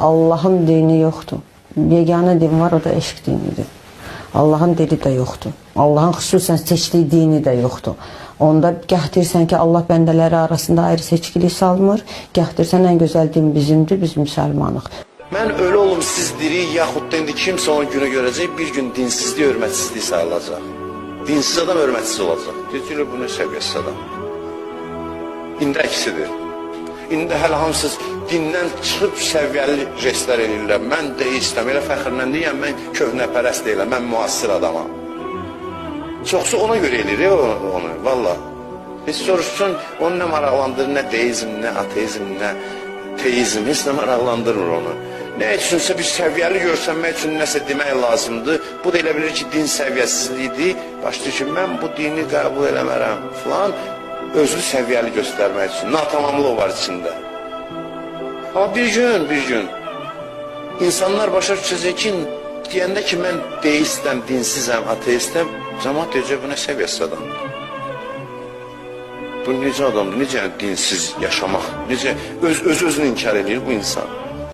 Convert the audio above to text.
Allahın dini yoxdur. Yeganə din var, o da eşq dinidir. Allahın dili də yoxdur. Allahın xüsusən seçdiyi dini də yoxdur. Onda gah deyirsən ki, Allah bəndələri arasında ayrı seçkilik salmır, gah deyirsən ən gözəl din bizimdir, biz müsəlmanıq. Mən ölü olum, siz diri, yaxud da indi kimsə onu günə görəcək, bir gün dinsizlik, hörmətsizlik sayılacaq. Dinsiz adam hörmətsiz olacaq. Deyəcəklər, bu nə səviyyəsiz adam? İndi əksidir. İndi hələ hamısız dindən çıxıb səviyyəli jestlər eləyirlər. Mən deistəm, elə fəxrlə deyəm, mən köhnəpərəst deyiləm, mən müasir adamam. Çoxsu ona görə eləyir onu, valla. Heç soruşsun, onu nə maraqlandırır, nə deizm, nə ateizm, nə teizm, heç nə maraqlandırmır onu. Nə üçünsə bir səviyyəli görsənmək üçün nəsə demək lazımdır. Bu da elə bilir ki, din səviyyəsizliyidir. Başlayır ki, mən bu dini qəbul eləmərəm filan. Özünü səviyyəli göstərmək üçün. Natamamlıq var içində. Amma bir gün insanlar başa düşəcək ki, deyəndə ki, mən deistəm, dinsizəm, ateistəm, cəmaat deyəcək, bu nə səviyyəsiz adamdır? Bu necə adamdır? Necə yəni dinsiz yaşamaq? Necə öz-özünü inkar eləyir bu insan?